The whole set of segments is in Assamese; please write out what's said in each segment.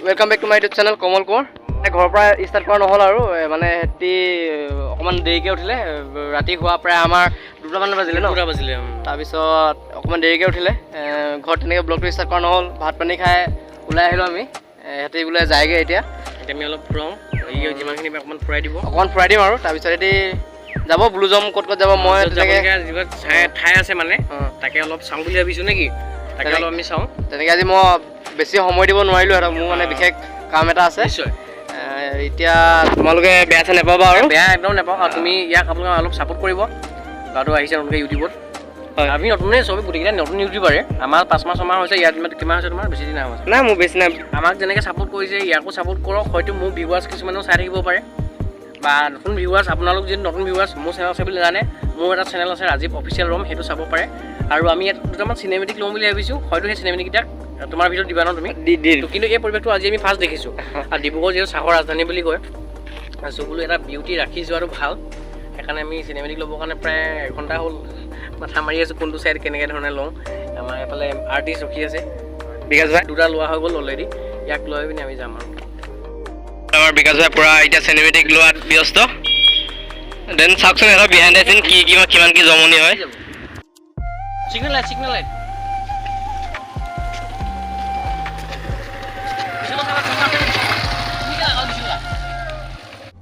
Welcome back to my YouTube channel, Kamal Konwar. ঘৰৰ পৰা ষ্টাৰ্ট কৰা নহ'ল আৰু মানে সিহঁতি অকণমান দেৰিকৈ উঠিলে। ৰাতি শোৱা প্ৰায় আমাৰ 2টামান বাজিলে ন? 2টা বাজিলে। তাৰপিছত অকণমান দেৰিকৈ উঠিলে। ঘৰত তেনেকৈ ব্লগটো ষ্টাৰ্ট কৰা নহ'ল। ভাত পানী খাই ওলাই আহিলোঁ আমি। সিহঁতি বোলে যায়গৈ এতিয়া। এতিয়া আমি অলপ ফুৰাওঁ, ই যিমানখিনি পাৰে অকণমান ফুৰাই দিব। অকণমান ফুৰাই দিম আৰু তাৰপিছত সিহঁতি যাব ব্লুজম ক'ত ক'ত যাব মই য'ত তেনেকৈ যাবলগীয়া যিবিলাক ঠাই আছে মানে, তাকে অলপ চাওঁ বুলি ভাবিছোঁ নেকি, তাকে অলপ আমি চাওঁ। তেনেকৈ আজি মই বেছি সময় দিব নোৱাৰিলোঁ সিহঁতক, মোৰ মানে বিশেষ কাম এটা আছে। এতিয়া তোমালোকে বেয়া চেয়া নাপাবা আৰু। বেয়া একদম নাপাওঁ। আৰু তুমি ইয়াক আপোনালোকে অলপ ছাপোৰ্ট কৰিব, ল'ৰাটো আহিছে নতুনকৈ ইউটিউবত। আমি নতুনেই চবেই, গোটেইকেইটা নতুন ইউটিউবাৰে। আমাৰ 5 মাহ 6 মাহ হৈছে, ইয়াত কিমান হৈছে তোমাৰ? বেছি দিন নাই হৈছে। নাই, মোৰ বেছি নাই। আমাক যেনেকৈ ছাপোৰ্ট কৰিছে, ইয়াকো ছাপোৰ্ট কৰক। হয়তো মোৰ ভিউৱাৰ্ছ কিছুমানেও চাই থাকিব পাৰে বা নতুন ভিউৱাৰ্ছ, আপোনালোক যিটো নতুন ভিউৱাৰ্ছ মোৰ চেনেল আছে বুলি জানে, মোৰ এটা চেনেল আছে ৰাজীৱ অফিচিয়েল ৰম, সেইটো চাব পাৰে। আৰু আমি ইয়াত দুটামান চিনেমেটিক ল'ম বুলি ভাবিছোঁ। হয়তো সেই চিনেমেটিককেইটা তোমাৰ ভিডিঅ'ত দিবা ন তুমি? দি দিম। কিন্তু এই পৰিৱেশটো আজি আমি ফাৰ্ষ্ট দেখিছোঁ আৰু ডিব্ৰুগড় যিহেতু চাহৰ ৰাজধানী বুলি কয়, চ' বোলো এটা বিউটি ৰাখি যোৱাটো ভাল। সেইকাৰণে আমি চিনেমেটিক ল'বৰ কাৰণে প্ৰায় এঘণ্টা হ'ল মাথা মাৰি আছোঁ, কোনটো ছাইড কেনেকৈ ধৰণে লওঁ। আমাৰ এইফালে আৰ্টিষ্ট ৰখি আছে। বিকাশ ভাই। দুটা লোৱা হৈ গ'ল অলৰেডি, ইয়াক লৈ পিনি আমি যাম আৰু। আমাৰ বিকাশ ভাই পূৰা এতিয়া চিনেমেটিক লোৱাত ব্যস্ত। Then চাওকচোন এটা বিহাইণ্ড the চিন কি কিমান কিমান কি জমনি হয়। Signal light, signal light.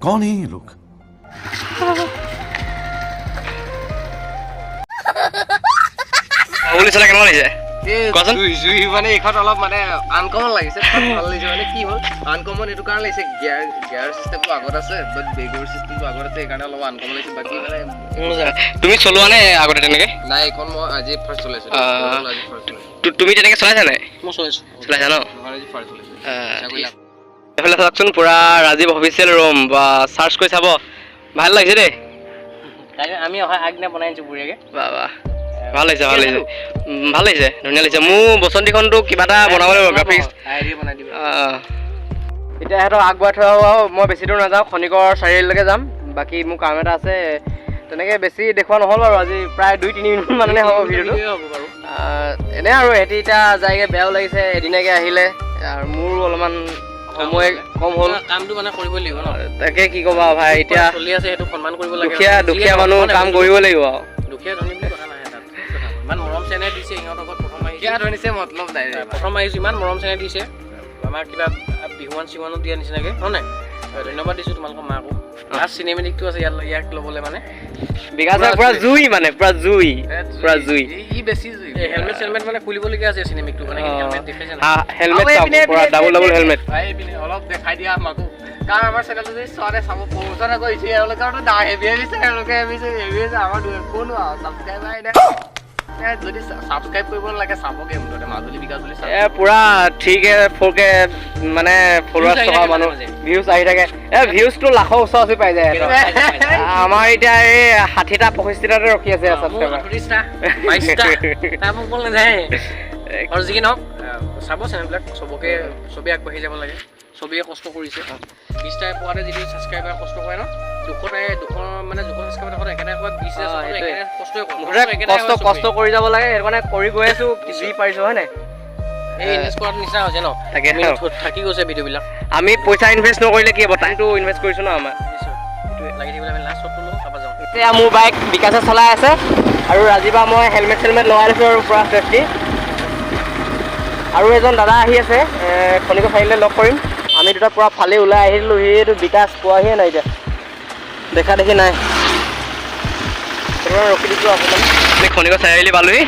कौन है ये लोग? বাবুলি চলাই কেনেকুৱা লাগিছে কোৱাচোন? জুই মানে এইখন অলপ মানে আনকমন লাগিছে, ভাল লাগিছে। মানে কি হ'ল, আনকমন এইটো কাৰণে লাগিছে, গিয়াৰ চিষ্টেমটো আগত আছে, বাট ব্ৰেকৰ চিষ্টেমটো আগত আছে, সেইকাৰণে অলপ আনকমন লাগিছে। বাকী মানে তুমি চলোৱা নে আগতে তেনেকে? নাই, এইখন মই আজি ফাৰ্ষ্ট চলাইছোঁ। আজি ফাৰ্ষ্ট চলাইছোঁ। তুমি তেনেকে চলাইছা নাই? মই চলাইছোঁ। চলাইছা ন? এইখন আজি ফাৰ্ষ্ট চলাইছোঁ। ঠিক আছে। এইফালে চাওকচোন, পূৰা ৰাজীৱ অফিচিয়েল ৰুম বা চাৰ্চ কৰি চাব। ভাল লাগিছে দেই। কাইলৈ আমি অহা আগদিনা বনাই আনিছোঁ বঢ়িয়াকৈ। বাহ বাহ, ভাল লাগিছে, ভাল লাগিছে, ভাল লাগিছে, ধুনীয়া লাগিছে। মোৰ বসন্তীখনটো কিবা এটা বনাব লাগিব গ্ৰাফিক্স। আইডিয়া বনাই দিব। এতিয়া সিহঁতক আগবঢ়াই থৈ আহোঁ আৰু মই বেছি দূৰ নাযাওঁ, খনিকৰ চাৰিআলিলৈকে যাম। বাকী মোৰ কাম এটা আছে। তেনেকৈ বেছি দেখুওৱা নহ'ল বাৰু আজি, প্ৰায় 2-3 মিনিট মানে হ'ব ভিডিঅ'টো। হ'ব বাৰু। এনে আৰু সিহঁতি এতিয়া যায়গৈ, বেয়াও লাগিছে, এদিনাকৈ আহিলে আৰু মোৰো অলপমান সময় কম হ'ল। কামটো মানে কৰিবই লাগিব ন। তাকে কি ক'বা ভাই, এতিয়া চলি আছে, সেইটো সন্মান কৰিব লাগে। দুখীয়া দুখীয়া মানুহ, কাম কৰিব লাগিব আৰু। দুখীয়া ধনী বুলি কথা নাহে তাত। ইমান মৰম চেনেহ দিছে সিহঁতৰ ঘৰত, প্ৰথম আহিছোঁ। কিয় ধৰিছে মতলব নাই ৰে। প্ৰথম আহিছোঁ, ইমান মৰম চেনেহ দিছে আমাৰ, কিবা বিহুৱান চিহুৱানো দিয়া নিচিনাকৈ, হয় নাই? ধন্যবাদ দিছোঁ তোমালোকৰ মাকো। লাষ্ট চিনেমেটিকটো আছে ইয়াত, ইয়াক ল'বলৈ মানে। বিকাশ ভাই পুৰা জুই, মানে পুৰা জুই, পুৰা জুই। ই বেছি জুই। হেলমেট চেলমেট মানে খুলিবলগীয়া আছে চিনেমেটিকটো, মানে হেলমেট দেখাইছে নাই? হেলমেট চাওক, পুৰা ডাবল ডাবল হেলমেট। ভাই, এইপিনে অলপ দেখাই দিয়া আমাকো, কাৰণ আমাৰ চেনেলটো যদি চোৱা নাই চাব। প্ৰমোচন আকৌ হৈছে এওঁলোকৰ, হেভি হেভি চাই এওঁলোকে, হেভি হেভি আমাৰ কোনো ছাবস্ক্ৰাইবাৰ নাই। যদি ছাবস্ক্ৰাইব কৰিব নালাগে, চাবগে মুঠতে মাজুলী বিকাশ বুলি। এ পুৰা 3K 4K মানে ফলোৱাৰ্ছ আহি থকা থাকে মানুহ। মাজে মাজে। ভিউজ আহি থাকে। এ ভিউজটো লাখৰ ওচৰা ওচৰি পাই যায় সিহঁতৰ। আমাৰ এতিয়া এই 60টা 65টাতে ৰখি আছে ছাবস্ক্ৰাইবাৰ। 38টা 22টা, তাৰ মোক নাযায়। আৰু যি কি নহওক, চাব চেনেলবিলাক চবকে, চবেই আগবাঢ়ি যাব লাগে। চবেই কষ্ট কৰিছে। 20টাই পোৱাতে যিটো ছাবস্ক্ৰাইবাৰ কষ্ট কৰে ন, 200টাই 200 মানে 200 ছাবস্ক্ৰাইবাৰ থাকোঁতে একেটাই কয় 20 একেটাই কষ্টই কৰে। মুঠতে কষ্ট কষ্ট কৰি যাব লাগে, সেইটো কাৰণে কৰি গৈ আছো যি পাৰিছো, হয় নাই? এই ইনভেষ্ট কৰাৰ নিচিনা হৈছে ন। তাকে। আমি থাকি গৈছে ভিডিঅ'বিলাক। আমি পইচা ইনভেষ্ট নকৰিলে কি হ'ব? টাইমটো ইনভেষ্ট কৰিছো ন আমাৰ। নিশ্চয় লাগি থাকিবলৈ আমি লাষ্ট শ্বটটো লওঁ, তাৰপৰা যাওঁ। এতিয়া মোৰ বাইক বিকাশে চলাই আছে আৰু ৰাজীৱা মই হেলমেট চেলমেট লগাই লৈছোঁ আৰু পূৰা ছেফটি। আৰু এজন দাদা আহি আছে, খনিকৰ চাৰিআলিতে লগ কৰিম। আমি দুটা পূৰা ফালি ওলাই আহিলোঁ, সেইটো বিকাশ পোৱাহিয়ে নাই এতিয়া, দেখা দেখি নাই। সেইটো কাৰণে ৰখি দিছোঁ অকণমান। আমি খনিকৰ চাৰিআলি পালোহি।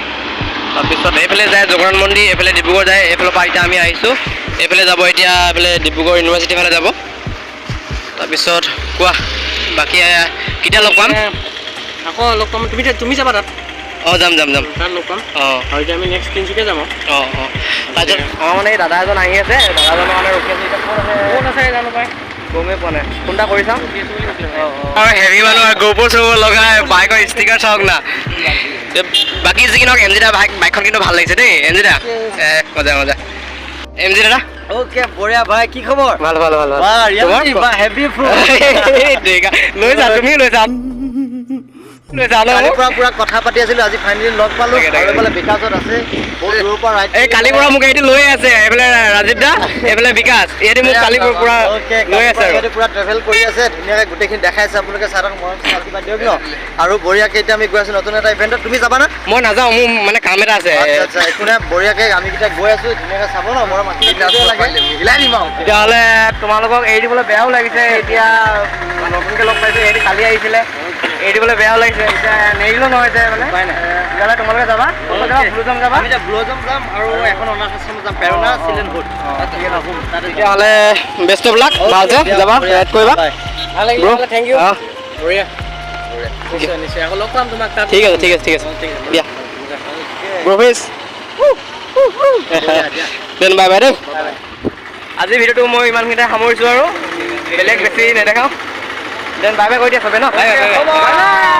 তাৰপিছত এইফালে যায় জগন্নাথ মন্দিৰ, এইফালে ডিব্ৰুগড় যায়। এইফালৰ পৰা এতিয়া আমি আহিছোঁ, এইফালে যাব এতিয়া, এইফালে ডিব্ৰুগড় ইউনিভাৰ্চিটিৰ ফালে যাব। তাৰপিছত কোৱা, বাকী কেতিয়া লগ পাম? আকৌ লগ পাম। তুমি তুমি যাবা তাত? অঁ, যাম যাম যাম। তাত লগ পাম। অঁ। আৰু এতিয়া আমি নেক্সট তিনিচুকীয়া যাম আৰু। অঁ, তাৰপিছত আমাৰ মানে এই দাদা এজন আহি আছে, দাদাজনৰ কাৰণে ৰখি আছোঁ। এতিয়া ক'ত আছে? ক'ত আছে জানো পাই। গমেই পোৱা নাই, ফোন এটা কৰি চাওঁ। ৰখি আছোঁ বুলি কৈছিলে। আৰু হেভি মানুহ আৰু গোপ্ৰ চোপ্ৰ লগাই বাইকৰ ষ্টিকাৰ চাওক না। বাকী যি কি নহওক, এম জি দা বাইকখন কিন্তু ভাল লাগিছে দেই। এম জি দা, এ মজা মজা। এম জি দাদা। অ'কে, বঢ়িয়া ভাই, কি খবৰ? ভাল ভাল ভাল ভাল। তোমাৰ হেভি। লৈ যা, তুমিও লৈ যা। কালিৰ পৰা পুৰা কথা পাতি আছিলো, আজি ফাইনেলি লগ পালো। তাকে, তাকে। আৰু এইফালে বিকাশত আছে, বহুত দূৰৰ পৰা ৰাইড। এই কালিৰ পৰা মোক এইটো লৈ আছে, এইফালে ৰাজীৱ দা, এইফালে বিকাশ, ইহঁতি মোক কালিৰ পৰা পুৰা লৈ আছে আৰু। পুৰা ট্ৰেভেল কৰি আছে, ধুনীয়াকে গোটেইখিনি দেখাইছে। আপোনালোকে চাই থাকক, মৰম আশীৰ্বাদ দিয়ক ন। আৰু বঢ়িয়াকে এতিয়া আমি গৈ আছো নতুন এটা ইভেণ্টত। তুমি যাবা না? মই নাযাওঁ, মোৰ মানে কাম এটা আছে। আচ্ছা, একো নাই। বঢ়িয়াকে আমি কেইটা গৈ আছো, ধুনীয়াকে চাব ন, মৰম আশীৰ্বাদ দিব লাগে। মিলাই দিম আৰু। তেতিয়াহ'লে তোমালোকক এৰি দিবলৈ বেয়াও লাগিছে। এতিয়া নতুনকে লগ পাইছো, এৰি কালি আহিছিলে, এৰি দিবলৈ বেয়াও লাগিছে। এতিয়া নেৰিলেও নহয় যে মানে। তেতিয়াহ'লে তোমালোকে যাবা, ক'ত যাবা? ব্লুজম যাবা? আমি এতিয়া ব্লুজম যাম আৰু এখন অনাথ আশ্ৰম যাম, প্ৰেৰণা চিলড্ৰেন হোম। তাতে যাম। তেতিয়াহ'লে বেষ্ট অফ লাক, ভালছে দিয়া, যাবা, বঢ়িয়া। ৰাইড কৰিবা। Bye. ভাল লাগিল। Bro, thank U. অ। বঢ়িয়া, নিশ্চয় নিশ্চয়, আকৌ লগ পাম তোমাক তাত। ঠিক আছে, ঠিক আছে, ঠিক আছে। ঠিক আছে। দিয়া ব্ৰফিছ, then bye bye দেই। আজিৰ ভিডিঅ'টো মই ইমানখিনিতে সামৰিছোঁ আৰু বেলেগ বেছি নেদেখাওঁ। Then bye bye কৈ দিয়া চবে ন। Bye bye, bye. Bye.